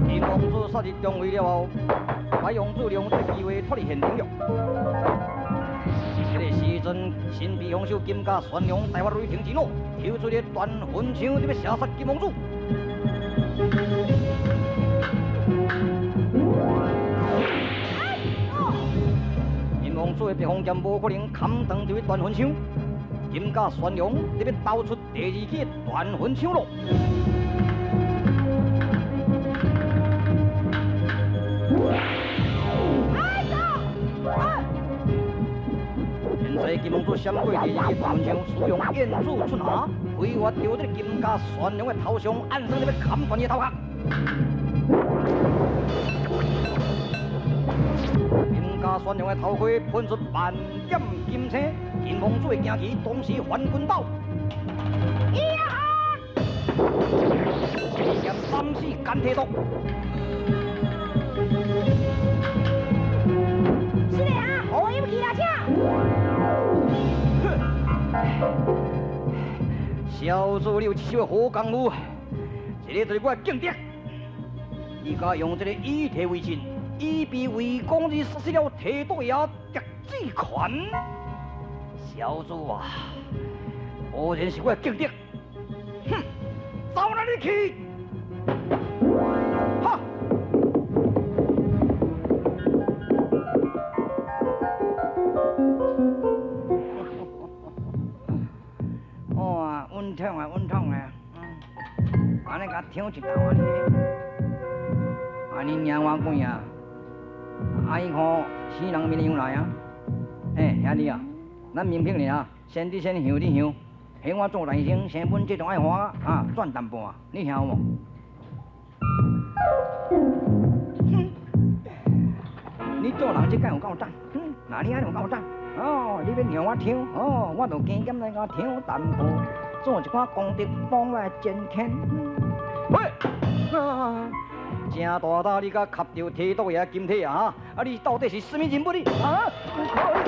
金王子殺入重圍了後，白王子利用這個機會脫離現場了。這個時陣，身披紅袖金甲玄龍大發雷霆之怒，抽出個斷魂槍，欲射殺金王子。金王子的白虹劍無可能砍斷這位斷魂槍，金甲玄龍欲投出第二支斷魂槍咯。現在金王子閃過第二支斷魂槍，使用燕子出拿，飛越著這個金甲玄龍的頭上，按算欲砍斷伊的頭殼。金甲玄龍的頭盔噴出萬點金星，金王子的驚奇當時翻滾倒。劍斬死干提毒。是的啊，我有去啦，请。小子，你有一手的好功夫，這个就是我的勁敵。你敢用這个以退為進，以避為攻而殺死了提督爺狄志權。小子啊，果然是我的勁敵。哼，走哪裡去？哈！哇，穩痛啊，穩痛啊！按呢共聽一道啊，你。啊，你娘我鬼啊！啊，伊看死人面样來啊！欸，兄弟啊，咱明白爾啊，先佇先，香佇香。彼我做內生，成本這種愛花啊，賺淡薄，你聽有無？哼！你做人這敢有夠膽？哼！那你按呢有夠膽？哦，你欲讓我聽，哦，我就加減來共聽淡薄，做一寡功德，幫我減輕。喂！啊！真大膽，你敢磕著提督爺金體啊！啊，你到底是啥物人物？你啊！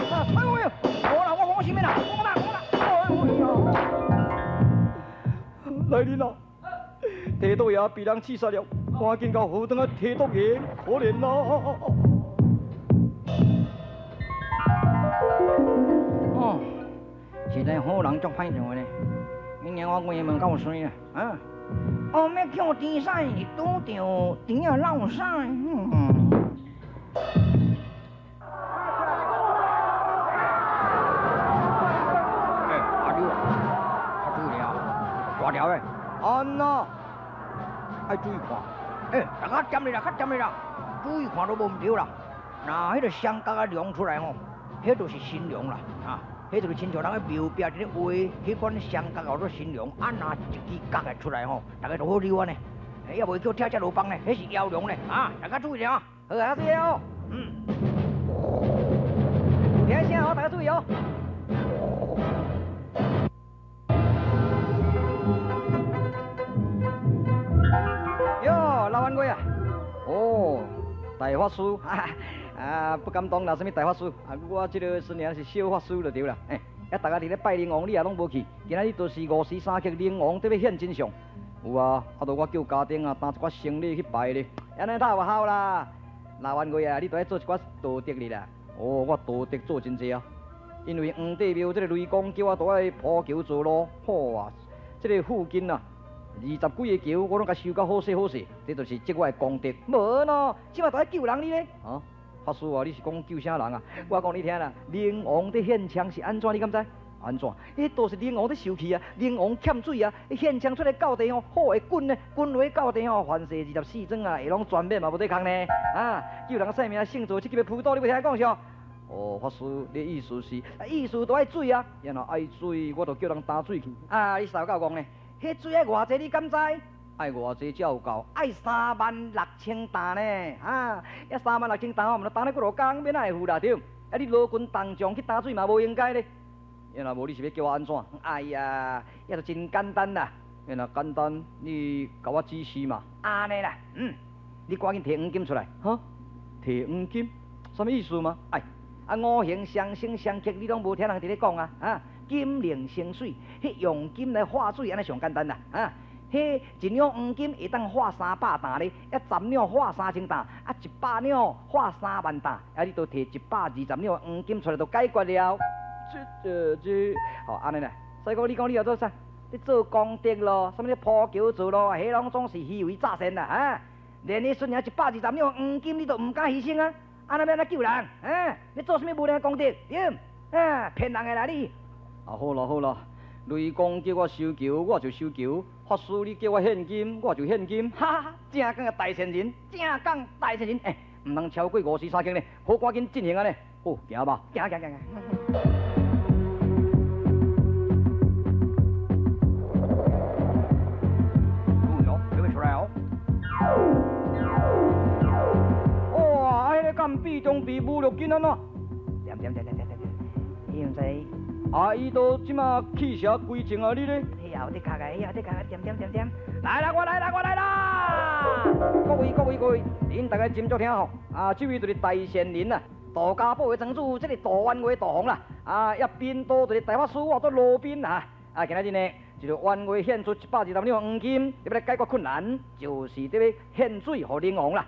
哎呦呦！無啦，我講我啥物啦？講啦講啦！哎呦！來人啊！提督爺被人刺殺了，趕緊到河東啊！提督爺可憐啦！哦，實在好人足歹做咧，你娘我規個門夠衰啊！啊！哦，欲叫天使拄著甜仔老屎。欸，阿舅啊，較注意啊，大條的，按那，愛注意看。欸，大家踮咧啦，較踮咧啦，注意看都無毋對啦。若彼个雙角仔量出來吼，彼就是新娘啦，啊，彼就是親像人咧廟壁佇咧畫彼款雙角叫做新娘，啊，若一支角的出來吼，大家就好溜安呢。欸，猶袂叫拆遮落房呢，彼是妖娘呢，啊，大家注意者哦，好啊，注意哦，嗯。有聽聲哦，大家注意哦。喲，老冤家啊，哦，大法師，哈哈，啊，不敢當啦，啥物大法師，啊，我這个雖然是小法師就對啦，欸，啊，逐家佇咧拜靈王，你也攏無去，今仔日就是五時三刻靈王得欲現真相。有啊，啊，著我叫家丁啊，擔一寡生理去拜咧，按呢哪有效啦？老冤家啊，你著愛做一寡道德哩啦。哦，我道德做真濟啊，因為黃帝廟這个雷公叫我都愛鋪橋做路，好啊，這个附近啊，二十幾个橋我攏共修甲好勢好勢，這就是積我的功德。無喏，這馬著愛救人你咧？啊，法師啊，你是講救啥人啊？我講你聽啦，靈王佇現場是按怎？你敢知？按怎？彼都是靈王佇受氣啊，靈王欠水啊，現場出來到地吼，好會滾呢，滾落到地吼，凡世24莊啊，會攏全免嘛無對空呢。啊，救人性命勝造七級的浮屠，你無聽伊講啥？哦，法師，你的意思是，啊，意思都愛水啊，然後愛水，我就叫人擔水去。啊，你捎夠戇呢？彼水愛偌濟，你敢知？愛偌濟才有夠？愛3萬6千擔呢？啊，遐3萬6千擔，我毋知擔了幾落工，欲哪會赴啦？對？啊，你勞軍動將去擔水嘛無應該咧。若無你是欲叫我按怎？哎呀，遐就真簡單啦。若簡單，你共我指示嘛。按呢啦，嗯，你趕緊提黃金出來。哈？提黃金？啥物意思嘛？哎，啊，五行相生相克，你攏無聽人佇咧講啊？啊，金能生水，彼用金來化水，按呢上簡單啦，啊！彼一兩黃金會當化300擔咧，10兩化3000擔，100兩化3萬擔，你都提120兩黃金出來就解決了。這，吼按呢啦。所以講，你講你要做啥？你做功德咯，啥物鋪橋做路，彼攏總是虛偽詐騙啦，啊！連你孫娘120兩黃金，你都毋敢犧牲啊！按呢欲按怎救人？啊！你做啥物無良功德？對？啊！騙人的啦你！啊好啦好啦，雷公叫我收球，我就收球；法師你叫我獻金，我就獻金。哈哈，正港的大善人，正港大善人。欸，毋通超過5時3更呢，好趕緊進行按呢。好，行吧，行行行行。注意哦，別出來哦。哇，彼個敢比中比武六金按怎？點點點點點點，伊毋知。啊！伊都這馬氣邪歸正啊！你咧？彼後伫卡個，彼後伫卡個，點點點點。來啦，我來啦，我來啦！各位各位各位，恁大家斟酌聽吼。啊，這位就是大善人啊，杜家堡的莊主，這個杜婉月杜紅啦。啊，一邊多就是大法師，我佇路邊啊。啊，今仔日呢，一個冤家獻出120兩黃金，欲來解決困難，就是佇咧獻水予靈王啦。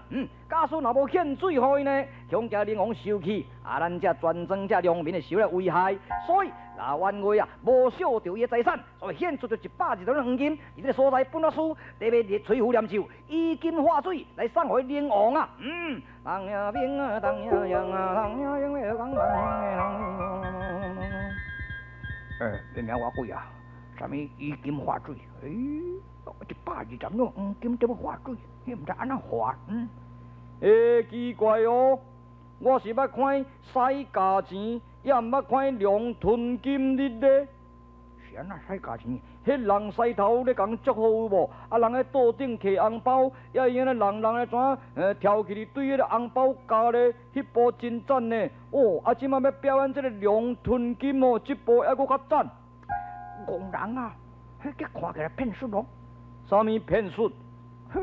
假使若無獻水予伊呢，恐驚靈王生氣，啊，咱這全莊這農民會受咧危害。所以，若冤家啊無惜著伊的財產，所以獻出著120兩黃金，佇這個所在本法師特別咧吹符念咒，以金化水來送予靈王啊。當呀兵啊，當呀樣啊，當呀樣的當欸，你名偌貴啊？啥物以金化水？欸，120兩黃金怎欲化水？彼毋知按怎化？欸，奇怪哦，我是捌看使價錢，也毋捌看量吞金日咧。是按怎使價錢？彼人狮头咧共祝福有無？啊，人咧桌頂摕紅包，也伊按呢人人咧怎跳起來對彼个紅包夾咧，彼步真讚呢！哦，啊，這馬欲表演這个量吞金哦，這步猶閣較讚。戇人啊，彼个看起來騙術咯。啥物騙術？呵，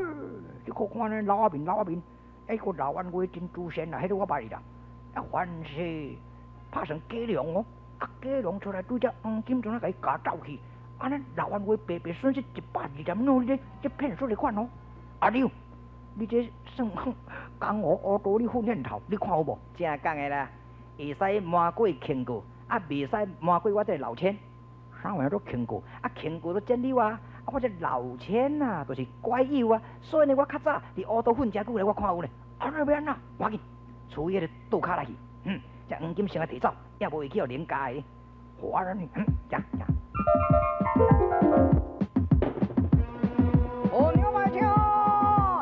你閣看呢老仔面老仔面，彼个老冤家真慈善啦，彼个我捌伊啦。啊，凡是拍算假量哦，啊假量出來對這黃金怎啊共伊咬走去？按呢老冤家白白損失120兩，你這這騙術的款哦。阿柳，你這算江湖烏道你訓練頭，你看有無？正講的啦，會使瞞過勸告，啊，袂使瞞過我這個老千。啥話都勸告，啊勸告都真溜啊，啊我這老千啊，就是拐友啊，所以呢，我較早佇烏道混誠久咧，我看有咧，啊你欲按怎？趕緊，處彼个桌跤內去，這黃金先來提走，也無會去予人咬的。好啊，你，行行。哦，你愛聽，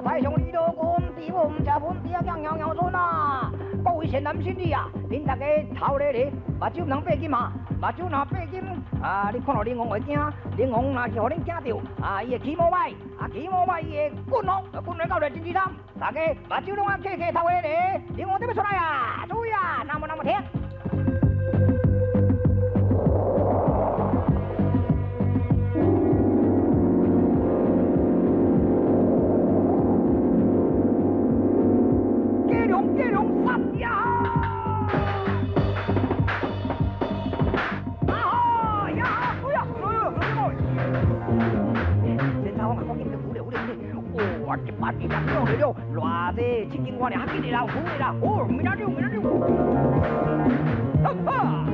台上李老君，地母毋食粉，猪仔囝摇摇孙啊！各位善男信女啊，恁大家头咧咧，目睭毋通闭金啊！目睭若闭金，啊，你看到灵王會驚，靈王若是予恁驚著，啊，伊會起毛歹，啊，起毛歹伊會滾哦，滾來到咧真凄慘。大家目睭攏愛開開頭咧咧，靈王準備出來啊！注意啊，那麼那麼聽。120兩了，偌濟七斤外爾，較緊的啦，有的啦，哦，明仔溜，明仔溜。哈哈！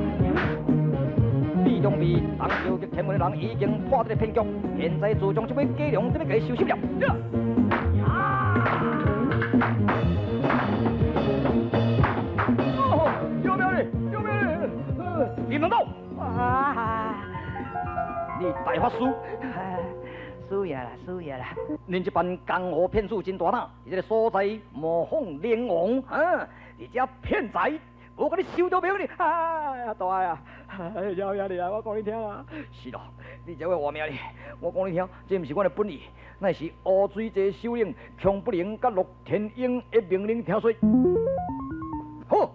李中美，当朝及天门的人已經破這個騙局，現在自從這位假龍，這欲共伊收拾了。啊！哦，救命哩！救命哩！林能道，啊！你大法師。輸贏啦，輸贏啦！恁這班江湖騙子真大膽，佇這个所在模仿靈王，啊！而且騙財，無共你收著命哩！啊，大啊！饶命哩啊！我講你聽啊，是咯，你這位活命哩！我講你聽，這毋是阮的本意，乃是烏水寨首領強不靈佮樂天英的命令聽說。好，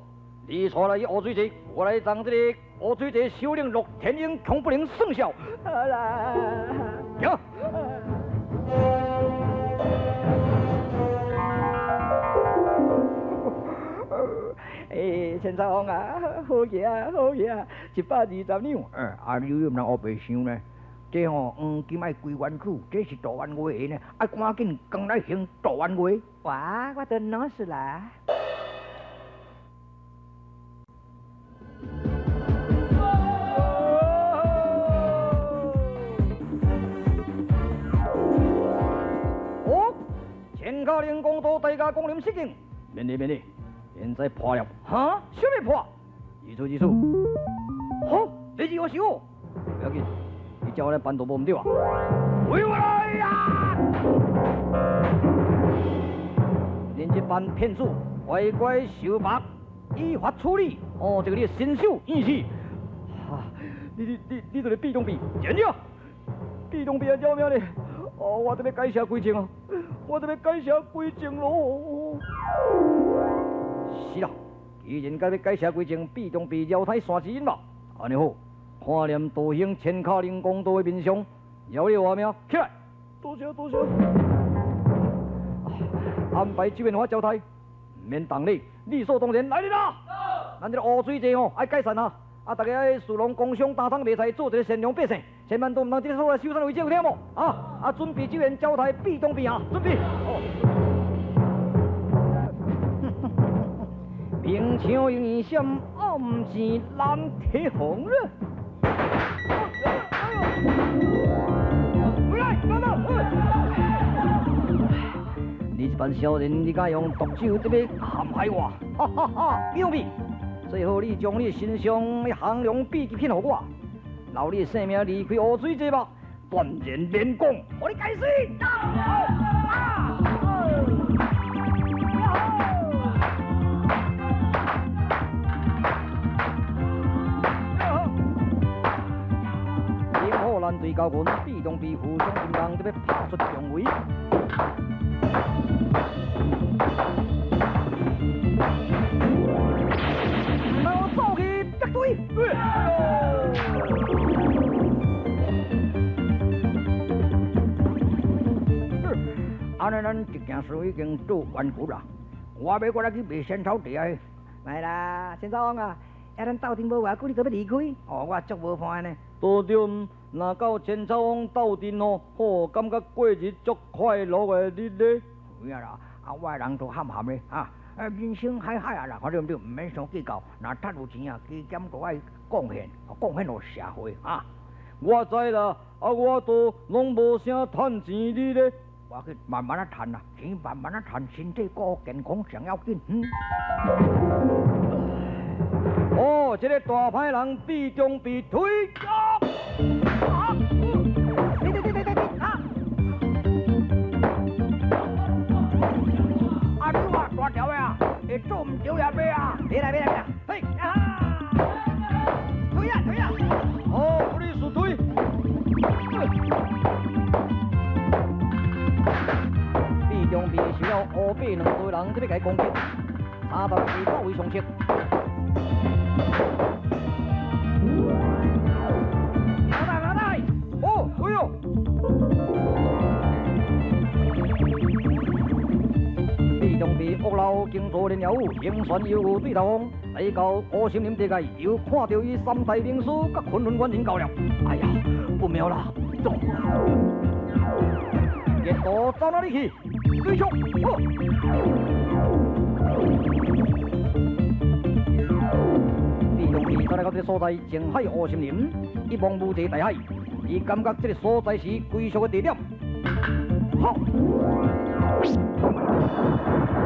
你帶來去烏水寨，我來當這个烏水寨首領樂天英強不靈算數。好啦，行。欸，千草王啊，好嘢啊，好嘢啊，120兩。啊，你毋通烏白想呢？這吼黃金愛歸原主，這是度彎月的呢，愛趕緊扛來還度彎月。哇，我都弄死啦！哦，千卡靈公多大駕光臨失敬，免禮免禮，現在破了，哈？啥物破？二處二處，好，這是我是我，不要緊，你叫我來辦都無毋對啊！回來呀！恁這班騙子，乖乖受罰，依法處理。哦，這個你的身手義氣，哈！你你你你就是畢東比，真正畢東比啊，救命咧！哦，我得欲改邪歸正啊！我得欲改邪歸正咯！是啦，既然該欲改邪歸正，畢東比撩胎山之隱嘛。按呢好，看念道行千卡靈公道的面相，饒你活命，起來！多謝多謝。安排酒宴我招待，毋免動禮，理所當然。來人啊！咱這個烏水濟吼，愛解散啊！啊，大家愛士農工商，擔當賣菜，做一個善良百姓，千萬都毋通這個所在收產為止，有聽無？啊啊！準備酒宴招待畢東比啊！準備。明槍用閃，暗箭難提防了。回來，等等！你這班小人，你敢用毒酒特欲陷害我？哈哈哈！畢東比，最好你將你身上的行梁秘籍品予我，留你的性命離開烏水這吧，斷然免講，予你該死！冰火難對交群，畢東比負傷金人，特欲拍出重圍。毋通予走去敵對。按呢，咱一件事已經做完結啦。我欲閣來去賣仙草茶啊！來啦，仙草王啊，遐咱鬥陣無偌久，你就欲離開？哦，我足無伴呢。都對，若到千草王鬥陣吼，吼，感覺過日足快樂的日咧。有影啦，啊，我的人都含含咧，啊，人生海海啊啦，看對毋對？毋免傷計較，若趁有錢啊，加減都愛貢獻，貢獻予社會啊。我知啦，啊，我都攏無啥趁錢哩咧。我去慢慢仔趁啦，錢慢慢仔趁，身體顧健康上要緊。嗯。哦，這個大歹人畢終被推。啊！對對對對對對！啊！阿牛啊，大條的啊，會做毋著也袂啊！別來別來別來！嘿啊！推啊推啊！哦，不利是推。畢東比受了烏白兩道人這欲共伊攻擊，三頭六臂為上策。老大老大！哦，哎喲！畢東比惡老經做練了武，行船猶有對頭風，來到烏森林地界，又看著伊三大名師佮昆崙遠人到了。哎呀，不妙啦！走！熱度走哪裡去？追上！好！畢東比走來到這個所在，前海烏森林，一望無際大海，伊感覺這個所在是歸屬的地點。好！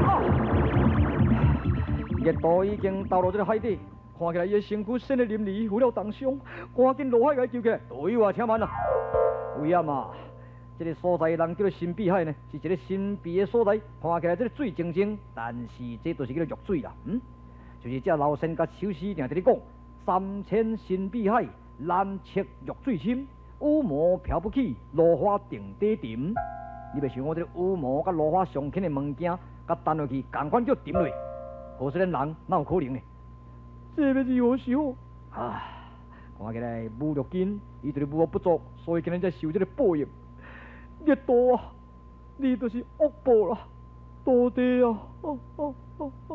啊！熱度已經投入這個海底，看起來伊的身軀陷得淋漓，受了重傷，趕緊落海共伊救起來。隊友啊，請慢啦！有影嘛？這個所在人叫做神秘海呢，是一個神秘的所在。看起來這個水靜靜，但是這就是叫做弱水啦。嗯，就是這老仙佮手詩定佇咧講：三千神秘海，難測弱水深，羽毛飄不起，蘆花定底沉。你袂想講這個羽毛佮蘆花上輕的物件，佮沉落去，仝款叫沉落。何說咱人哪有可能呢？這欲如何是好？啊，看起來武六根，伊就是武不足，所以今日才受這個報應。熱度啊，你就是惡報啦，徒弟啊！啊啊啊啊。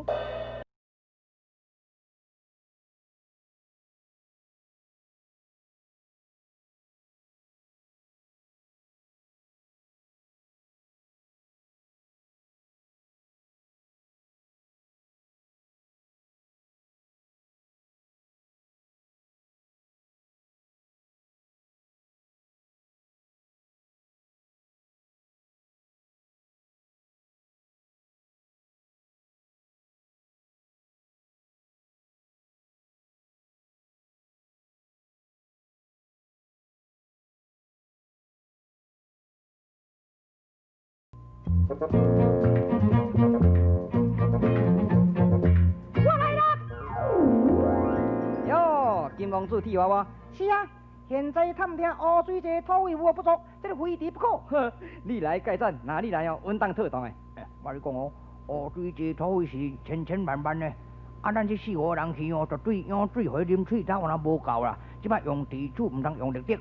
我來啦！喲，金王子鐵娃娃。是啊，現在探聽烏水這土匪有不足，這个非提不可。呵，你來蓋讚，那你來哦，穩當妥當的。欸，我跟你講哦，烏水這土匪是千千萬萬的，啊，咱這四五個人去哦，絕對飲水予伊啉喙焦，敢若無夠啦。這擺用智取，毋通用力得。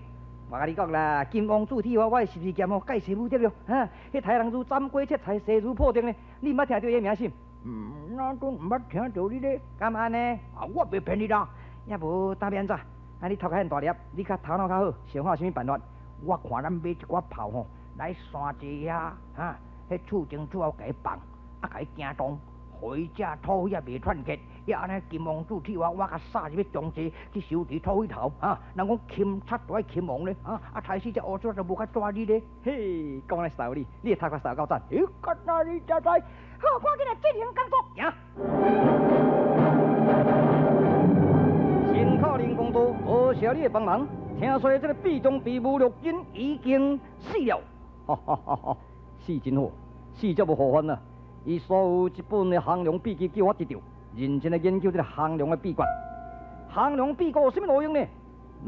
我共你講啦，金王子鐵娃娃的十字劍哦，蓋世無敵了。哈，彼殺人如斬瓜切菜，勢如破竹呢。你毋捌聽著伊的名甚？嗯，哪陣毋捌聽著你咧？敢按呢？啊，我袂騙你啦。也無當欲按怎？啊，你頭殼遐大粒，你較頭腦較好，想看有啥物辦法？我看咱買一寡炮吼，來山寨遐，哈，彼厝前厝後共伊放，啊，共伊驚動，予伊這土匪也袂喘氣。也按呢金王子鐵娃娃共殺入去中濟去收治土匪頭，哈，人講擒賊都愛擒王咧，啊，啊，殺死這烏水就無較抓你咧。嘿，講來是道理，你的頭殼實夠讚。咦，敢若你才知？好，趕緊來進行工作。行。辛苦林公道，多謝你的幫忙。聽說這个畢中被吳六金已經死了，哈哈哈哈！死真好，死才無後患啊！伊所有這本的降龍秘籍叫我得著，認真的研究這个降龍的秘訣。降龍秘訣有啥物路用呢？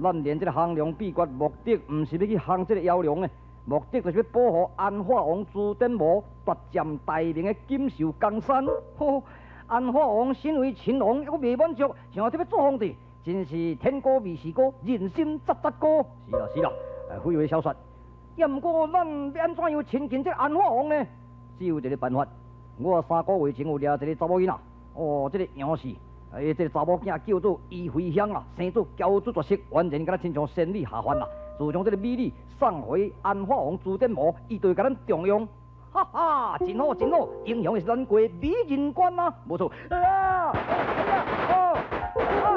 咱練這个降龍秘訣，目的毋是欲去降這个妖龍呢，目的就是欲保護安化王朱典武奪佔大明的錦繡江山。呵，安化王身為秦王，猶閣袂滿足，想欲做皇帝。真是天歌未是歌，人心節節高。是啦是啦，廢話少說。也毋過，咱欲按怎樣親近這个安化王呢？只有一个辦法。我三個月前有掠一个查某囡仔，哦，這个楊氏，哎，這个查某囝叫做伊飛香啊，生做嬌姿絕色，完全敢若親像仙女下凡啦。自從這个美女送予安化王朱典武，伊就會共咱重用。哈哈，真好真好，英雄是咱國美人關啊，無錯。啊！哦，啊！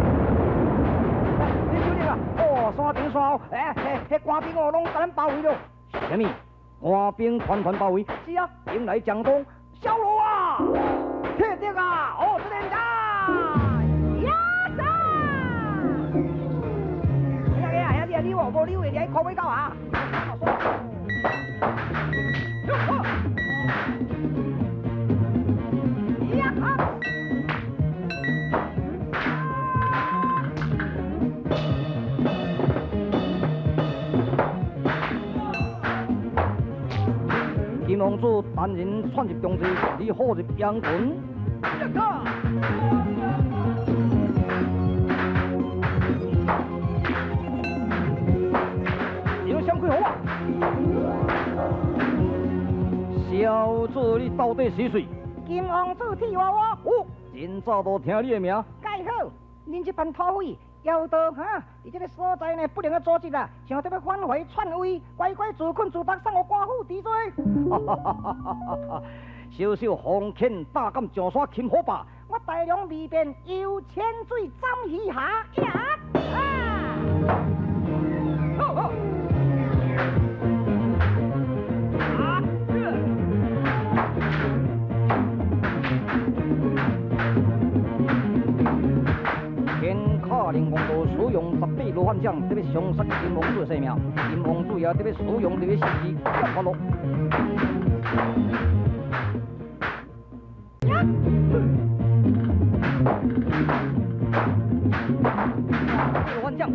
林首領啊，哦，山頂山後，欸，彼官兵哦，攏共咱包圍了。啥物？官兵團團包圍？是啊，兵來將擋，小羅啊，鐵敵啊，哦，這邊啊，呀走！哎呀呀，兄弟啊，你哦，無你話你愛哭欲到啊？呀哈！金王子單人竄入中濟，你虎入羊群。有閃開予我！小子，你到底是誰？金王子鐵娃娃。哦，真早都聽你的名。蓋好，恁這班土匪妖道哈，佇這个所在呢，不良的組織啦，想欲反回篡位，乖乖自墾自縛，送予官府治罪。哈哈哈哈哈！小小黃犬膽敢上山擒虎豹？我大量未變，游淺水斬魚蝦。呀！啊！好好。啊！天卡靈王道使用十八羅漢掌，特別傷殺金王子的性命。金王子也特別使用這個十字劍法落。羅漢掌。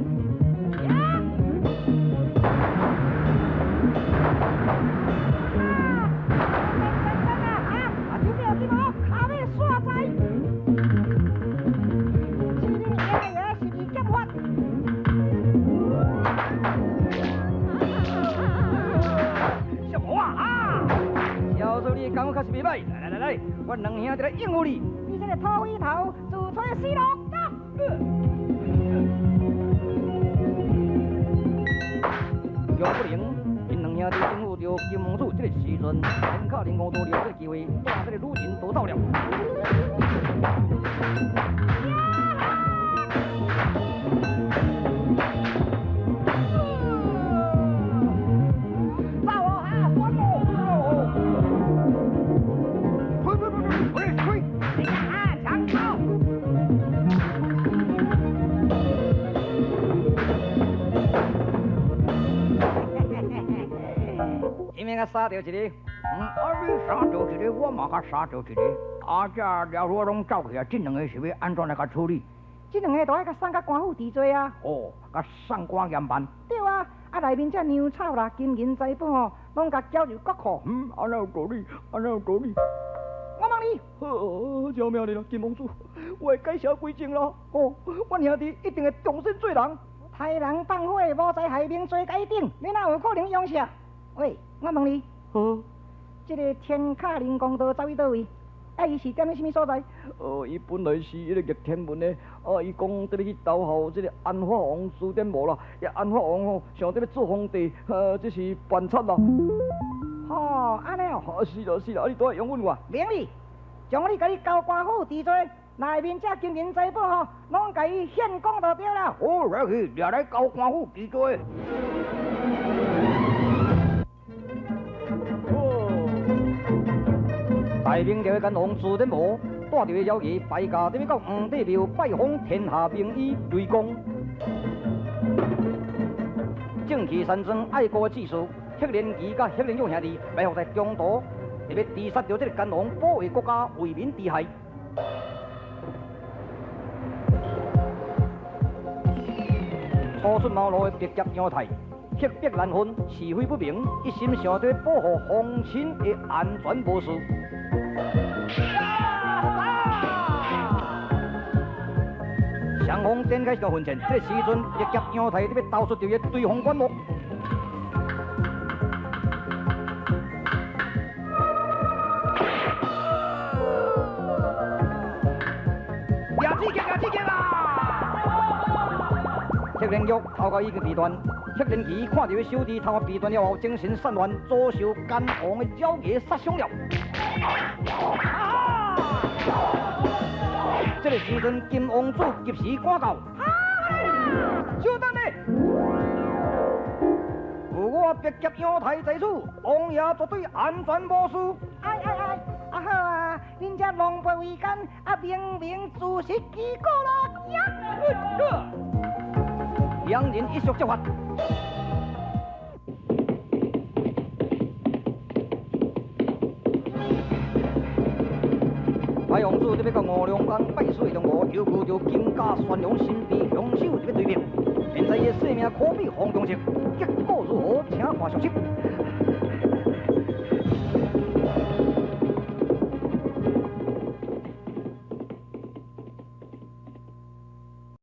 确实袂䆀，來來來來，我兩兄弟來應付你。你這个土匪頭，自找死路！走。若不能，𪜶兩兄弟應付著金王子這个時陣，天卡靈公都利用這个機會，帶這个女人逃走了。伊免佮殺著一个。嗯，啊你殺著一个，我嘛共殺著一个。啊，這老鼠攏走去啊，這兩个是欲按怎來共處理？這兩个都愛共送到官府治罪啊。哦，共送官嚴辦。對啊，啊內面這糧草啦、金銀財寶吼，攏共繳入國庫。嗯，按呢有道理，按呢有道理。我問你，好，救命你啦，金王子，我會改邪歸正啦。哦，阮兄弟一定會重新做人。殺人放火、謀財害命，罪該頂，你哪有可能容赦？喂，我問你，好，這个天卡靈公道走去佗位？啊，伊是踮咧啥物所在？哦，伊本來是彼個逆天門的，啊，伊講欲去投靠這个安法王朱典無啦，安法王吼想欲做皇帝，這是叛賊啦。吼，按呢哦。啊，是啦是啦，啊，你都愛擁阮我。免你，將你共伊交官府治罪，內面這金銀財寶吼，攏共伊獻公就對啦。好，來去，掠來交官府治罪。大明朝的奸王朱典无，帶著伊妖兒擺駕欲到皇帝廟拜訪天下名醫雷公。正氣山莊愛國的志士，赫連旗佮赫連勇兄弟埋伏在中途，欲誅殺著這个奸王，保衛國家，為民除害。初出茅廬的白鴿楊泰，黑白難分，是非不明，一心想著保護皇親的安全無事。雙方展開一場奮戰，這个時陣，白鴿楊泰欲投出著伊的追風管幕。掠子劍，掠子劍啊！赫連玉頭殼已經被斷，赫連旗看著伊小弟頭殼被斷了後，精神散亂，遭受奸王的爪牙殺傷了。這个時陣，金王子及時趕到。稍等咧，有我白鴿楊泰在此，王爺絕對安全無事。哎哎哎，啊好啊，恁這狼狽為奸，啊明明自食其果啦！兩人一觸即發。白王子欲到五龍宮拜師的中途，又遇著金甲玄龍身邊兇手欲追命。現在伊的性命可比風中石，結果如何？請看續集。